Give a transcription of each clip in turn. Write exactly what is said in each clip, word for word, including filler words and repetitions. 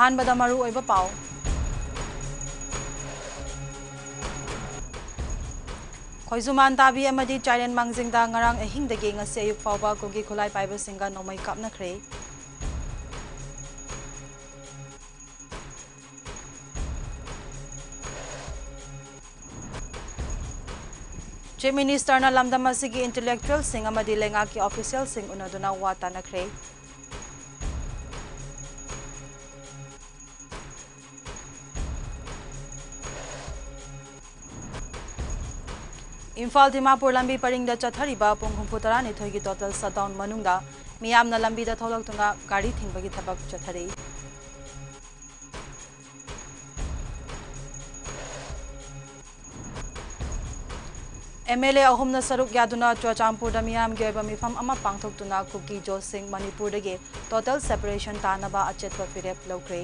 ꯑꯍꯥꯟꯕꯗ ꯃꯔꯨꯑꯣꯏꯕ ꯄꯥꯎ꯫ ꯈꯣꯏꯖꯨꯃꯥꯟ ꯇꯥꯕꯤ ꯑꯃꯗꯤ ꯆꯥꯏꯔꯦꯟ ꯃꯥꯡꯖꯤꯡꯗ ꯉꯔꯥꯡ ꯑꯍꯤꯡꯗꯒꯤ ꯉꯁꯤ ꯑꯌꯨꯛ ꯐꯥꯎꯕ ꯀꯨꯀꯤ ꯈꯨꯠꯂꯥꯏ ꯄꯥꯏꯕꯁꯤꯡꯒ ꯅꯣꯡꯃꯩ ꯀꯥꯞꯅꯈ꯭ꯔꯦ꯫ Chief Ministerꯅ ꯂꯝꯗꯝ ꯑꯁꯤꯒꯤ intellectualꯁꯤꯡ ꯑꯃꯗꯤ ꯂꯩꯉꯥꯛꯀꯤ officialꯁꯤꯡ ꯎꯅꯗꯨꯅ ꯋꯥ ꯇꯥꯅꯈ꯭ꯔꯦ꯫ ꯏꯝꯐꯥꯜ ꯗꯤꯃꯥꯄꯨꯔ ꯂꯝꯕꯤ ꯄꯔꯤꯡꯗ ꯆꯠꯊꯔꯤꯕ ꯄꯨꯡ ꯍꯨꯝꯐꯨ ꯇꯔꯥꯅꯤꯊꯣꯏꯒꯤ total shutdown ꯃꯅꯨꯡꯗ ꯃꯤꯌꯥꯝꯅ ꯂꯝꯕꯤꯗ ꯊꯣꯛꯂꯛꯇꯨꯅ ꯒꯥꯔꯤ ꯊꯤꯡꯕꯒꯤ ꯊꯕꯛ ꯆꯠꯊꯔꯤ꯫ MLA ꯑꯍꯨꯝꯅ ꯁꯔꯨꯛ ꯌꯥꯗꯨꯅ ꯆꯨꯔꯆꯥꯟꯄꯨꯔꯗ ꯃꯤꯌꯥꯝꯒꯤ ꯑꯣꯏꯕ ꯃꯤꯐꯝ ꯑꯃ ꯄꯥꯡꯊꯣꯛꯇꯨꯅ ꯀꯨꯀꯤ ꯖꯣꯁꯤꯡ ꯃꯅꯤꯄꯨꯔꯗꯒꯤ total separation ꯇꯥꯅꯕ ꯑꯆꯦꯠꯄ ꯐꯤꯔꯦꯞ ꯂꯧꯈ꯭ꯔꯦ꯫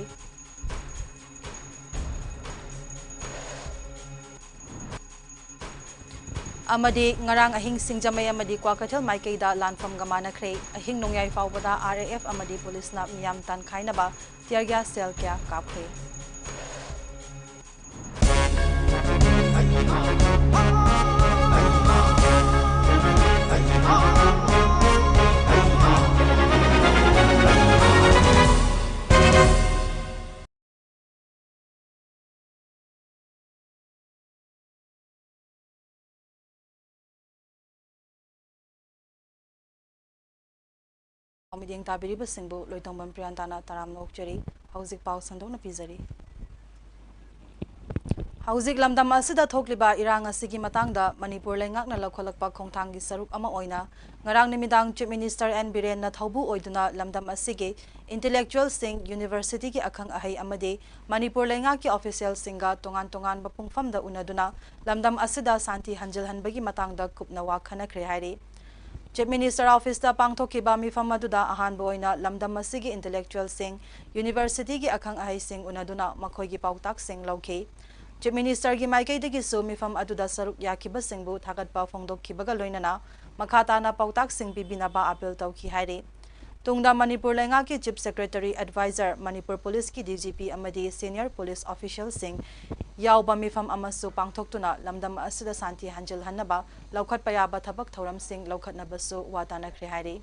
ꯑꯃꯗꯤ ꯉꯔꯥꯡ ꯑꯍꯤꯡ ꯁꯤꯡꯖꯃꯩ ꯑꯃꯗꯤ ꯀ꯭ꯋꯥꯀꯩꯊꯦꯜ ꯃꯥꯏꯀꯩꯗ ꯂꯥꯟꯐꯝꯒ ꯃꯥꯟꯅꯈ꯭ꯔꯦ꯫ ꯑꯍꯤꯡ ꯅꯣꯡꯌꯥꯏ ꯐꯥꯎꯕꯗ RAF ꯑꯃꯗꯤ ꯄꯨꯂꯤꯁꯅ ꯃꯤꯌꯥꯝ ꯇꯥꯟꯈꯥꯏꯅꯕ tear gas shell ꯀꯌꯥ ꯀꯥꯞꯈ꯭ꯔꯦ꯫ ꯃꯤꯠꯌꯦꯡ ꯇꯥꯕꯤꯔꯤꯕꯁꯤꯡꯕꯨ ꯂꯣꯏꯇꯣꯡꯕꯝ ꯄ꯭ꯔꯤꯌꯥꯟꯇꯥꯅ ꯇꯔꯥꯝꯅ ꯑꯣꯛꯆꯔꯤ꯫ ꯍꯧꯖꯤꯛ ꯄꯥꯎ ꯁꯟꯗꯣꯛꯅ ꯄꯤꯖꯔꯤ꯫ ꯍꯧꯖꯤꯛ ꯂꯝꯗꯝ ꯑꯁꯤꯗ ꯊꯣꯛꯂꯤꯕ ꯏꯔꯥꯡ ꯑꯁꯤꯒꯤ ꯃꯇꯥꯡꯗ ꯃꯅꯤꯄꯨꯔ ꯂꯩꯉꯥꯛꯅ ꯂꯧꯈꯠꯂꯛꯄ ꯈꯣꯡꯊꯥꯡꯒꯤ ꯁꯔꯨꯛ ꯑꯃ ꯑꯣꯏꯅ ꯉꯔꯥꯡ ꯅꯨꯃꯤꯗꯥꯡ Chief Minister N ꯕꯤꯔꯦꯟꯅ ꯊꯧꯕꯨ ꯑꯣꯏꯗꯨꯅ ꯂꯝꯗꯝ ꯑꯁꯤꯒꯤ intellectualꯁꯤꯡ, universityꯒꯤ ꯑꯈꯪ ꯑꯍꯩ ꯑꯃꯗꯤ ꯃꯅꯤꯄꯨꯔ ꯂꯩꯉꯥꯛꯀꯤ officialꯁꯤꯡꯒ ꯇꯣꯉꯥꯟ ꯇꯣꯉꯥꯟꯕ ꯄꯨꯡꯐꯝꯗ ꯎꯅꯗꯨꯅ ꯂꯝꯗꯝ ꯑꯁꯤꯗ ꯁꯥꯟꯇꯤ ꯍꯟꯖꯤꯜꯍꯟꯕꯒꯤ ꯃꯇꯥꯡꯗ ꯀꯨꯞꯅ ꯋꯥ ꯈꯟꯅꯈ꯭ꯔꯦ ꯍꯥꯏꯔꯤ꯫ Chief Minister officeꯇ ꯄꯥꯡꯊꯣꯛꯈꯤꯕ ꯃꯤꯐꯝ ꯑꯗꯨꯗ ꯑꯍꯥꯟꯕ ꯑꯣꯏꯅ ꯂꯝꯗꯝ ꯑꯁꯤꯒꯤ intellectualꯁꯤꯡ, universityꯒꯤ ꯑꯈꯪ ꯑꯍꯩꯁꯤꯡ ꯎꯅꯗꯨꯅ ꯃꯈꯣꯏꯒꯤ ꯄꯥꯎꯇꯥꯛꯁꯤꯡ ꯂꯧꯈꯤ꯫ Chief Ministerꯒꯤ ꯃꯥꯏꯀꯩꯗꯒꯤꯁꯨ ꯃꯤꯐꯝ ꯑꯗꯨꯗ ꯁꯔꯨꯛ ꯌꯥꯈꯤꯕꯁꯤꯡꯕꯨ ꯊꯥꯒꯠꯄ ꯐꯣꯡꯗꯣꯛꯈꯤꯕꯒ ꯂꯣꯏꯅꯅ ꯃꯈꯥ ꯇꯥꯅ ꯄꯥꯎꯇꯥꯛꯁꯤꯡ ꯄꯤꯕꯤꯅꯕ appeal ꯇꯧꯈꯤ ꯍꯥꯏꯔꯤ꯫ ꯇꯨꯡꯗ ꯃꯅꯤꯄꯨꯔ ꯂꯩꯉꯥꯛꯀꯤ Chief Secretary, Advisor, ꯃꯅꯤꯄꯨꯔ ꯄꯨꯂꯤꯁꯀꯤ D G P ꯑꯃꯗꯤ senior police officialꯁꯤꯡ ꯌꯥꯎꯕ ꯃꯤꯐꯝ ꯑꯃꯁꯨ ꯄꯥꯡꯊꯣꯛꯇꯨꯅ ꯂꯝꯗꯝ ꯑꯁꯤꯗ ꯁꯥꯟꯇꯤ ꯍꯟꯖꯤꯜꯍꯟꯅꯕ ꯂꯧꯈꯠꯄ ꯌꯥꯕ ꯊꯕꯛ ꯊꯧꯔꯝꯁꯤꯡ ꯂꯧꯈꯠꯅꯕꯁꯨ ꯋꯥ ꯇꯥꯅꯈ꯭ꯔꯦ ꯍꯥꯏꯔꯤ꯫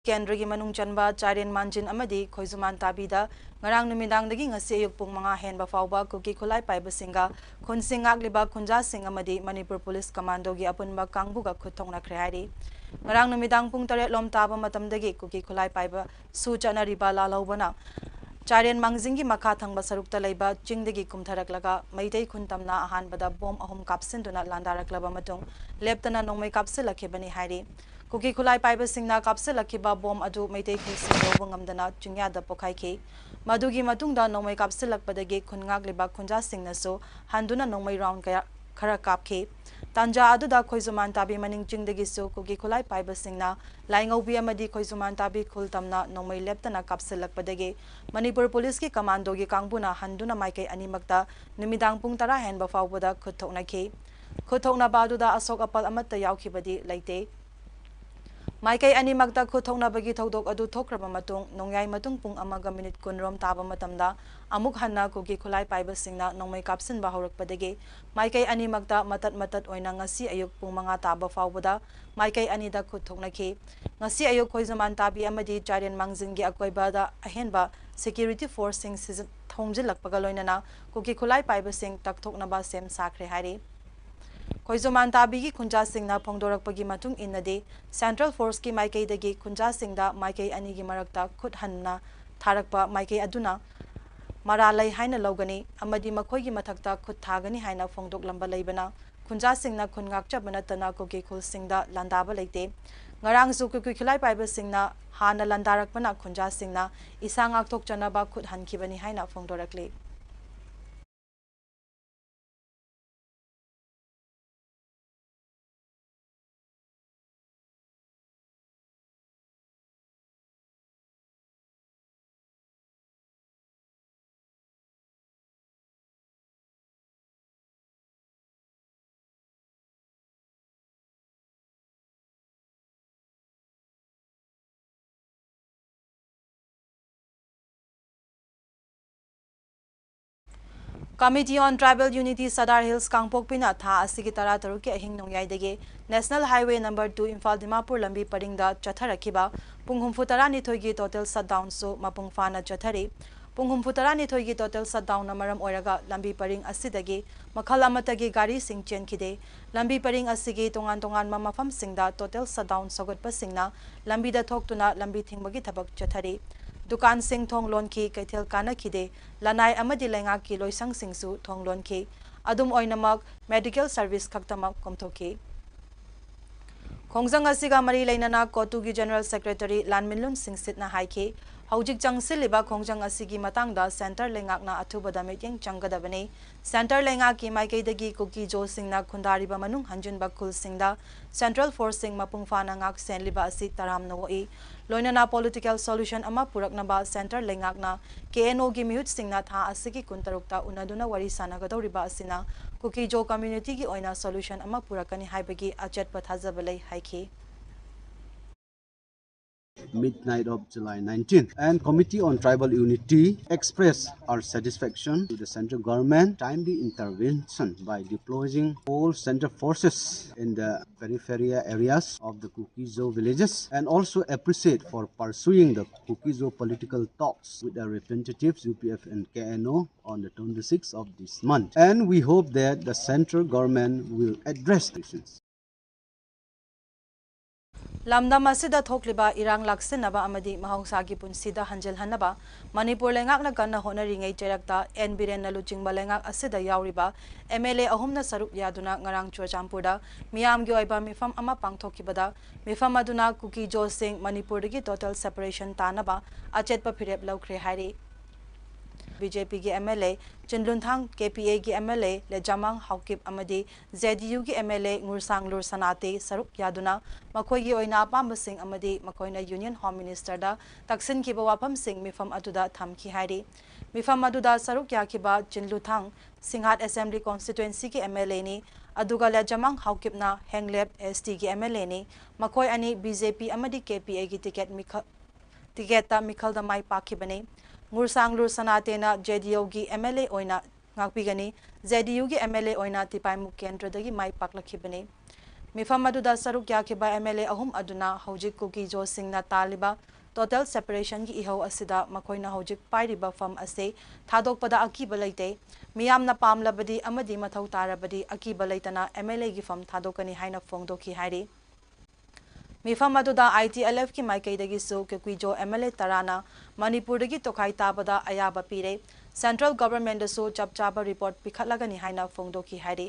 ꯀꯦꯟꯗ꯭ꯔꯒꯤ ꯃꯅꯨꯡ ꯆꯟꯕ ꯆꯥꯏꯔꯦꯟ ꯃꯥꯟꯖꯤꯟ ꯑꯃꯗꯤ ꯈꯣꯏꯖꯨꯃꯥꯟ ꯇꯥꯕꯤꯗ ꯉꯔꯥꯡ ꯅꯨꯃꯤꯗꯥꯡꯗꯒꯤ ꯉꯁꯤ ꯑꯌꯨꯛ ꯄꯨꯡ ꯃꯉꯥ ꯍꯦꯟꯕ ꯐꯥꯎꯕ ꯀꯨꯀꯤ ꯈꯨꯠꯂꯥꯏ ꯄꯥꯏꯕꯁꯤꯡꯒ ꯈꯨꯟꯁꯤꯡ ꯉꯥꯛꯂꯤꯕ ꯈꯨꯟꯖꯥꯁꯤꯡ ꯑꯃꯗꯤ ꯃꯅꯤꯄꯨꯔ ꯄꯨꯂꯤꯁ ꯀꯃꯥꯟꯗꯣꯒꯤ ꯑꯄꯨꯟꯕ ꯀꯥꯡꯕꯨꯒ ꯈꯨꯠ ꯊꯣꯛꯅꯈ꯭ꯔꯦ ꯍꯥꯏꯔꯤ꯫ ꯉꯔꯥꯡ ꯅꯨꯃꯤꯗꯥꯡ ꯄꯨꯡ ꯇꯔꯦꯠ ꯂꯣꯝ ꯇꯥꯕ ꯃꯇꯝꯗꯒꯤ ꯀꯨꯀꯤ ꯈꯨꯠꯂꯥꯏ ꯄꯥꯏꯕ ꯁꯨ ꯆꯠꯅꯔꯤꯕ ꯂꯥꯜꯍꯧꯕꯅ ꯆꯥꯏꯔꯦꯟ ꯃꯥꯡꯖꯤꯡꯒꯤ ꯃꯈꯥ ꯊꯪꯕ ꯁꯔꯨꯛꯇ ꯂꯩꯕ ꯆꯤꯡꯗꯒꯤ ꯀꯨꯝꯊꯔꯛꯂꯒ ꯃꯩꯇꯩ ꯈꯨꯟ ꯇꯝꯅ ꯑꯍꯥꯟꯕꯗ ꯕꯣꯝ ꯑꯍꯨꯝ ꯀꯥꯞꯁꯤꯟꯗꯨꯅ ꯂꯥꯟꯗꯥꯔꯛꯂꯕ ꯃꯇꯨꯡ ꯂꯦꯞꯇꯅ ꯅꯣꯡꯃꯩ ꯀꯥꯞꯁꯤꯜꯂꯛꯈꯤꯕꯅꯤ ꯍꯥꯏꯔꯤ꯫ ꯀꯨꯀꯤ ꯈꯨꯠꯂꯥꯏ ꯄꯥꯏꯕꯁꯤꯡꯅ ꯀꯥꯞꯁꯤꯜꯂꯛꯈꯤꯕ ꯕꯣꯝ ꯑꯗꯨ ꯃꯩꯇꯩ ꯈꯨꯜꯁꯤꯡ ꯂꯧꯕ ꯉꯝꯗꯅ ꯆꯤꯡꯌꯥꯗ ꯄꯣꯈꯥꯏꯈꯤ꯫ ꯃꯗꯨꯒꯤ ꯃꯇꯨꯡꯗ ꯅꯣꯡꯃꯩ ꯀꯥꯞꯁꯤꯜꯂꯛꯄꯗꯒꯤ ꯈꯨꯟ ꯉꯥꯛꯂꯤꯕ ꯈꯨꯟꯖꯥꯁꯤꯡꯅꯁꯨ ꯍꯟꯗꯨꯅ ꯅꯣꯡꯃꯩ ꯔꯥꯎꯟ ꯀꯌꯥ ꯈꯔ ꯀꯥꯞꯈꯤ꯫ ꯇꯥꯟꯖꯥ ꯑꯗꯨꯗ ꯈꯣꯏꯖꯨꯃꯥꯟ ꯇꯥꯕꯤ ꯃꯅꯤꯡ ꯆꯤꯡꯗꯒꯤꯁꯨ ꯀꯨꯀꯤ ꯈꯨꯠꯂꯥꯏ ꯄꯥꯏꯕꯁꯤꯡꯅ ꯂꯥꯏꯉꯧꯕꯤ ꯑꯃꯗꯤ ꯈꯣꯏꯖꯨꯃꯥꯟ ꯇꯥꯕꯤ ꯈꯨꯜ ꯇꯝꯅ ꯅꯣꯡꯃꯩ ꯂꯦꯞꯇꯅ ꯀꯥꯞꯁꯤꯜꯂꯛꯄꯗꯒꯤ ꯃꯅꯤꯄꯨꯔ ꯄꯨꯂꯤꯁꯀꯤ ꯀꯃꯥꯟꯗꯣꯒꯤ ꯀꯥꯡꯕꯨꯅ ꯍꯟꯗꯨꯅ ꯃꯥꯏꯀꯩ ꯑꯅꯤꯃꯛꯇ ꯅꯨꯃꯤꯗꯥꯡ ꯄꯨꯡ ꯇꯔꯥ ꯍꯦꯟꯕ ꯐꯥꯎꯕꯗ ꯈꯨꯠ ꯊꯣꯛꯅꯈꯤ꯫ ꯈꯨꯠ ꯊꯣꯛꯅꯕ ꯑꯗꯨꯗ ꯑꯁꯣꯛ ꯑꯄꯜ ꯑꯃꯠꯇ ꯌꯥꯎꯈꯤꯕꯗꯤ ꯂꯩꯇꯦ꯫ ꯃꯥꯏꯀꯩ ꯑꯅꯤꯃꯛꯇ ꯈꯨꯠ ꯊꯣꯛꯅꯕꯒꯤ ꯊꯧꯗꯣꯛ ꯑꯗꯨ ꯊꯣꯛꯈ꯭ꯔꯕ ꯃꯇꯨꯡ ꯅꯣꯡꯌꯥꯏ ꯃꯇꯨꯡ ꯄꯨꯡ ꯑꯃꯒ ꯃꯤꯅꯤꯠ ꯀꯨꯟ ꯔꯣꯝ ꯇꯥꯕ ꯃꯇꯝꯗ ꯑꯃꯨꯛ ꯍꯟꯅ ꯀꯨꯀꯤ ꯈꯨꯠꯂꯥꯏ ꯄꯥꯏꯕꯁꯤꯡꯅ ꯅꯣꯡꯃꯩ ꯀꯥꯞꯁꯤꯟꯕ ꯍꯧꯔꯛꯄꯗꯒꯤ ꯃꯥꯏꯀꯩ ꯑꯅꯤꯃꯛꯇ ꯃꯇꯠ ꯃꯇꯠ ꯑꯣꯏꯅ ꯉꯁꯤ ꯑꯌꯨꯛ ꯄꯨꯡ ꯃꯉꯥ ꯇꯥꯕ ꯐꯥꯎꯕꯗ ꯃꯥꯏꯀꯩ ꯑꯅꯤꯗ ꯈꯨꯠ ꯊꯣꯛꯅꯈꯤ꯫ ꯉꯁꯤ ꯑꯌꯨꯛ ꯈꯣꯏꯖꯨꯃꯥꯟ ꯇꯥꯕꯤ ꯑꯃꯗꯤ ꯆꯥꯏꯔꯦꯟ ꯃꯥꯡꯖꯤꯟꯒꯤ ꯑꯀꯣꯏꯕꯗ ꯑꯍꯦꯟꯕ security forceꯁꯤꯡ ꯁꯤꯖꯤꯟ-, ꯊꯣꯝꯖꯤꯜꯂꯛꯄꯒ ꯂꯣꯏꯅꯅ ꯀꯨꯀꯤ ꯈꯨꯠꯂꯥꯏ ꯄꯥꯏꯕꯁꯤꯡ ꯇꯛꯊꯣꯛꯅꯕ ꯁꯦꯝ ꯁꯥꯈ꯭ꯔꯦ ꯍꯥꯏꯔꯤ꯫ ꯈꯣꯏꯖꯨꯃꯥꯟ ꯇꯥꯕꯤꯒꯤ ꯈꯨꯟꯖꯥꯁꯤꯡꯅ ꯐꯣꯡꯗꯣꯔꯛꯄꯒꯤ ꯃꯇꯨꯡ ꯏꯟꯅꯗꯤ, Central Forceꯀꯤ ꯃꯥꯏꯀꯩꯗꯒꯤ ꯈꯨꯟꯖꯥꯁꯤꯡꯗ ꯃꯥꯏꯀꯩ ꯑꯅꯤꯒꯤ ꯃꯔꯛꯇ ꯈꯨꯠ ꯍꯟꯅ ꯊꯥꯔꯛꯄ ꯃꯥꯏꯀꯩ ꯑꯗꯨꯅ ꯃꯔꯥ ꯂꯩ ꯍꯥꯏꯅ ꯂꯧꯒꯅꯤ ꯑꯃꯗꯤ ꯃꯈꯣꯏꯒꯤ ꯃꯊꯛꯇ ꯈꯨꯠ ꯊꯥꯒꯅꯤ ꯍꯥꯏꯅ ꯐꯣꯡꯗꯣꯛꯂꯝꯕ ꯂꯩꯕꯅ, ꯈꯨꯟꯖꯥꯁꯤꯡꯅ ꯈꯨꯟ ꯉꯥꯛꯆꯕ ꯅꯠꯇꯅ ꯀꯨꯀꯤ ꯈꯨꯜꯁꯤꯡꯗ ꯂꯥꯟꯗꯥꯕ ꯂꯩꯇꯦ꯫ ꯉꯔꯥꯡꯁꯨ ꯀꯨꯀꯤ ꯈꯨꯠꯂꯥꯏ ꯄꯥꯏꯕꯁꯤꯡꯅ ꯍꯥꯟꯅ ꯂꯥꯟꯗꯥꯔꯛꯄꯅ ꯈꯨꯟꯖꯥꯁꯤꯡꯅ ꯏꯁꯥ ꯉꯥꯛꯊꯣꯛꯆꯅꯕ ꯈꯨꯠ ꯍꯟꯈꯤꯕꯅꯤ ꯍꯥꯏꯅ ꯐꯣꯡꯗꯣꯔꯛꯂꯤ꯫ Committee on Tribal Unity Sadar Hills ꯀꯥꯡꯄꯣꯛꯄꯤꯅ ꯊꯥ ꯑꯁꯤꯒꯤ ꯇꯔꯥꯇꯔꯨꯛꯀꯤ ꯑꯍꯤꯡ ꯅꯣꯡꯌꯥꯏꯗꯒꯤ National Highway number two Imphal Dimapur ꯂꯝꯕꯤ ꯄꯔꯤꯡꯗ ꯆꯠꯊꯔꯛꯈꯤꯕ ꯄꯨꯡ ꯍꯨꯝꯐꯨ ꯇꯔꯥꯅꯤꯊꯣꯏꯒꯤ total shutdown ꯁꯨ ꯃꯄꯨꯡ ꯐꯥꯅ ꯆꯠꯊꯔꯤ꯫ ꯄꯨꯡ ꯍꯨꯝꯐꯨ ꯇꯔꯥꯅꯤꯊꯣꯏꯒꯤ total shutdown ꯅ ꯃꯔꯝ ꯑꯣꯏꯔꯒ ꯂꯝꯕꯤ ꯄꯔꯤꯡ ꯑꯁꯤꯗꯒꯤ ꯃꯈꯜ ꯑꯃꯠꯇꯒꯤ ꯒꯥꯔꯤꯁꯤꯡ ꯆꯦꯟꯈꯤꯗꯦ꯫ ꯂꯝꯕꯤ ꯄꯔꯤꯡ ꯑꯁꯤꯒꯤ ꯇꯣꯉꯥꯟ ꯇꯣꯉꯥꯟꯕ ꯃꯐꯝꯁꯤꯡꯗ total shutdown ꯁꯧꯒꯠꯄꯁꯤꯡꯅ ꯂꯝꯕꯤꯗ ꯊꯣꯛꯇꯨꯅ ꯂꯝꯕꯤ ꯊꯤꯡꯕꯒꯤ ꯊꯕꯛ ꯆꯠꯊꯔꯤ꯫ ꯗꯨꯀꯥꯟꯁꯤꯡ ꯊꯣꯡ ꯂꯣꯟꯈꯤ, ꯀꯩꯊꯦꯜ ꯀꯥꯅꯈꯤꯗꯦ꯫ ꯂꯅꯥꯏ ꯑꯃꯗꯤ ꯂꯩꯉꯥꯛꯀꯤ ꯂꯣꯏꯁꯪꯁꯤꯡꯁꯨ ꯊꯣꯡ ꯂꯣꯟꯈꯤ꯫ ꯑꯗꯨꯝ ꯑꯣꯏꯅꯃꯛ, medical service ꯈꯛꯇꯃꯛ ꯀꯣꯝꯊꯣꯛꯈꯤ꯫ ꯈꯣꯡꯖꯪ ꯑꯁꯤꯒ ꯃꯔꯤ ꯂꯩꯅꯅ ꯀꯣꯇꯨꯒꯤ General Secretary ꯂꯥꯟꯃꯤꯟꯂꯨꯟ ꯁꯤꯡꯁꯤꯠꯅ ꯍꯥꯏꯈꯤ, ꯍꯧꯖꯤꯛ ꯆꯪꯁꯤꯜꯂꯤꯕ ꯈꯣꯡꯖꯪ ꯑꯁꯤꯒꯤ ꯃꯇꯥꯡꯗ centre ꯂꯩꯉꯥꯛꯅ ꯑꯊꯨꯕꯗ ꯃꯤꯠꯌꯦꯡ ꯆꯪꯒꯗꯕꯅꯤ꯫ Centre ꯂꯩꯉꯥꯛꯀꯤ ꯃꯥꯏꯀꯩꯗꯒꯤ ꯀꯨꯀꯤꯖꯣꯁꯤꯡꯅ ꯈꯨꯟꯗꯥꯔꯤꯕ ꯃꯅꯨꯡ ꯍꯟꯖꯤꯟꯕ ꯈꯨꯜꯁꯤꯡꯗ central force ꯁꯤꯡ ꯃꯄꯨꯡ ꯐꯥꯅ ꯉꯥꯛ ꯁꯦꯟꯂꯤꯕ ꯑꯁꯤ ꯇꯔꯥꯝꯅ ꯑꯣꯛꯏ꯫ ꯂꯣꯏꯅꯅ political solution ꯑꯃ ꯄꯨꯔꯛꯅꯕ centre ꯂꯩꯉꯥꯛꯅ K N O ꯒꯤ ꯃꯤꯍꯨꯠꯁꯤꯡꯅ ꯊꯥ ꯑꯁꯤꯒꯤ ꯀꯨꯟꯇꯔꯨꯛꯇ ꯎꯅꯗꯨꯅ ꯋꯥꯔꯤ ꯁꯥꯟꯅꯒꯗꯧꯔꯤꯕ ꯑꯁꯤꯅ ꯀꯨꯀꯤꯖꯣ community ꯒꯤ ꯑꯣꯏꯅ solution ꯑꯃ ꯄꯨꯔꯛꯀꯅꯤ ꯍꯥꯏꯕꯒꯤ ꯑꯆꯦꯠꯄ ꯊꯥꯖꯕ ꯂꯩ ꯍꯥꯏꯈꯤ꯫ Midnight of July nineteenth, and Committee on Tribal Unity express our satisfaction to the central government timely intervention by deploying all central forces in the peripheral areas of the Kuki-Zo villages, and also appreciate for pursuing the Kuki-Zo political talks with the representatives U P F and K N O on the twenty-sixth of this month. And we hope that the central government will address the issues. ꯂꯝꯗꯝ ꯑꯁꯤꯗ ꯊꯣꯛꯂꯤꯕ ꯏꯔꯥꯡ ꯂꯥꯛꯁꯤꯟꯅꯕ ꯑꯃꯗꯤ ꯃꯍꯧꯁꯥꯒꯤ ꯄꯨꯟꯁꯤꯗ ꯍꯟꯖꯤꯜꯍꯟꯅꯕ ꯃꯅꯤꯄꯨꯔ ꯂꯩꯉꯥꯛꯅ ꯀꯟꯅ ꯍꯣꯠꯅꯔꯤꯉꯩ ꯆꯩꯔꯛꯇ and ꯕꯤꯔꯦꯟꯅ ꯂꯨꯆꯤꯡꯕ ꯂꯩꯉꯥꯛ ꯑꯁꯤꯗ ꯌꯥꯎꯔꯤꯕ M L A ꯑꯍꯨꯝꯅ ꯁꯔꯨꯛ ꯌꯥꯗꯨꯅ ꯉꯔꯥꯡ ꯆꯨꯔꯆꯥꯟꯄꯨꯔꯗ ꯃꯤꯌꯥꯝꯒꯤ ꯑꯣꯏꯕ ꯃꯤꯐꯝ ꯑꯃ ꯄꯥꯡꯊꯣꯛꯈꯤꯕꯗ, ꯃꯤꯐꯝ ꯑꯗꯨꯅ ꯀꯨꯀꯤ ꯖꯣꯁꯤꯡ ꯃꯅꯤꯄꯨꯔꯗꯒꯤ total separation ꯇꯥꯅꯕ ꯑꯆꯦꯠꯄ ꯐꯤꯔꯦꯞ ꯂꯧꯈ꯭ꯔꯦ ꯍꯥꯏꯔꯤ꯫ B J P ꯒꯤ M L A ꯆꯤꯟꯂꯨꯟꯊꯥꯡ, K P A ꯒꯤ M L A ꯂꯦꯖꯥꯃꯥꯡ ꯍꯥꯎꯀꯤꯞ ꯑꯃꯗꯤ J D U ꯒꯤ M L A ꯉꯨꯔꯁꯥꯡꯂꯨꯔ ꯁꯅꯥꯇꯦ ꯁꯔꯨꯛ ꯌꯥꯗꯨꯅ ꯃꯈꯣꯏꯒꯤ ꯑꯣꯏꯅ ꯑꯄꯥꯝꯕꯁꯤꯡ ꯑꯃꯗꯤ ꯃꯈꯣꯏꯅ Union Home Minister ꯗ ꯇꯛꯁꯤꯟꯈꯤꯕ ꯋꯥꯐꯝꯁꯤꯡ ꯃꯤꯐꯝ ꯑꯗꯨꯗ ꯊꯝꯈꯤ ꯍꯥꯏꯔꯤ꯫ ꯃꯤꯐꯝ ꯑꯗꯨꯗ ꯁꯔꯨꯛ ꯌꯥꯈꯤꯕ ꯆꯤꯟꯂꯨꯊꯥꯡ ꯁꯤꯡꯍꯥꯠ Assembly Constituency ꯒꯤ M L A ꯅꯤ, ꯑꯗꯨꯒ ꯂꯦꯖꯥꯃꯥꯡ ꯍꯥꯎꯀꯤꯞꯅ ꯍꯦꯡꯂꯦꯞ S T ꯒꯤ M L A ꯅꯤ꯫ ꯃꯈꯣꯏ ꯑꯅꯤ B J P ꯑꯃꯗꯤ K P A ꯒꯤ ticket ꯃꯤꯈ-, ticket ꯇ ꯃꯤꯈꯜꯗ ꯃꯥꯏ ꯄꯥꯛꯈꯤꯕꯅꯤ꯫ ꯉꯨꯔꯁꯥꯡꯂꯨꯔ ꯁꯅꯥꯇꯦꯅ J D U ꯒꯤ M L A ꯑꯣꯏꯅ ꯉꯥꯛꯄꯤꯒꯅꯤ꯫ ꯖꯦ ꯗꯤ ꯌꯨꯒꯤ ꯑꯦꯝ ꯑꯦꯜ ꯑꯦ ꯑꯣꯏꯅ ꯇꯤꯄꯥꯏꯃꯨ ꯀꯦꯟꯗ꯭ꯔꯗꯒꯤ ꯃꯥꯏ ꯄꯥꯛꯂꯛꯈꯤꯕꯅꯤ꯫ ꯃꯤꯐꯝ ꯑꯗꯨꯗ ꯁꯔꯨꯛ ꯌꯥꯈꯤꯕ ꯑꯦꯝ ꯑꯦꯜ ꯑꯦ ꯑꯍꯨꯝ ꯑꯗꯨꯅ ꯍꯧꯖꯤꯛ ꯀꯨꯀꯤꯖꯣꯁꯤꯡꯅ ꯇꯥꯜꯂꯤꯕ ꯇꯣꯇꯦꯜ ꯁꯦꯄꯔꯦꯁꯟꯒꯤ ꯏꯍꯧ ꯑꯁꯤꯗ ꯃꯈꯣꯏꯅ ꯍꯧꯖꯤꯛ ꯄꯥꯏꯔꯤꯕ ꯐꯝ ꯑꯁꯤ ꯊꯥꯗꯣꯛꯄꯗ ꯑꯀꯤꯕ ꯂꯩꯇꯦ꯫ ꯃꯤꯌꯥꯝꯅ ꯄꯥꯝꯂꯕꯗꯤ ꯑꯃꯗꯤ ꯃꯊꯧ ꯇꯥꯔꯕꯗꯤ ꯑꯀꯤꯕ ꯂꯩꯇꯅ ꯑꯦꯝ ꯑꯦꯜ ꯑꯦꯒꯤ ꯐꯝ ꯊꯥꯗꯣꯛꯀꯅꯤ ꯍꯥꯏꯅ ꯐꯣꯡꯗꯣꯛꯈꯤ ꯍꯥꯏꯔꯤ꯫ ꯃꯤꯐꯝ ꯑꯗꯨꯗ ꯑꯥꯏ ꯇꯤ ꯑꯦꯜ ꯑꯦꯐꯀꯤ ꯃꯥꯏꯀꯩꯗꯒꯤꯁꯨ ꯀꯨꯀꯤꯖꯣ ꯑꯦꯝ ꯑꯦꯜ ꯑꯦ ꯇꯔꯥꯅ ꯃꯅꯤꯄꯨꯔꯗꯒꯤ ꯇꯣꯈꯥꯏ ꯇꯥꯕꯗ ꯑꯌꯥꯕ ꯄꯤꯔꯦ꯫ ꯁꯦꯟꯇ꯭ꯔꯦꯜ ꯒꯚꯔꯟꯃꯦꯟꯠꯇꯁꯨ ꯆꯞ ꯆꯥꯕ ꯔꯤꯄꯣꯔꯠ ꯄꯤꯈꯠꯂꯒꯅꯤ ꯍꯥꯏꯅ ꯐꯣꯡꯗꯣꯛꯈꯤ ꯍꯥꯏꯔꯤ꯫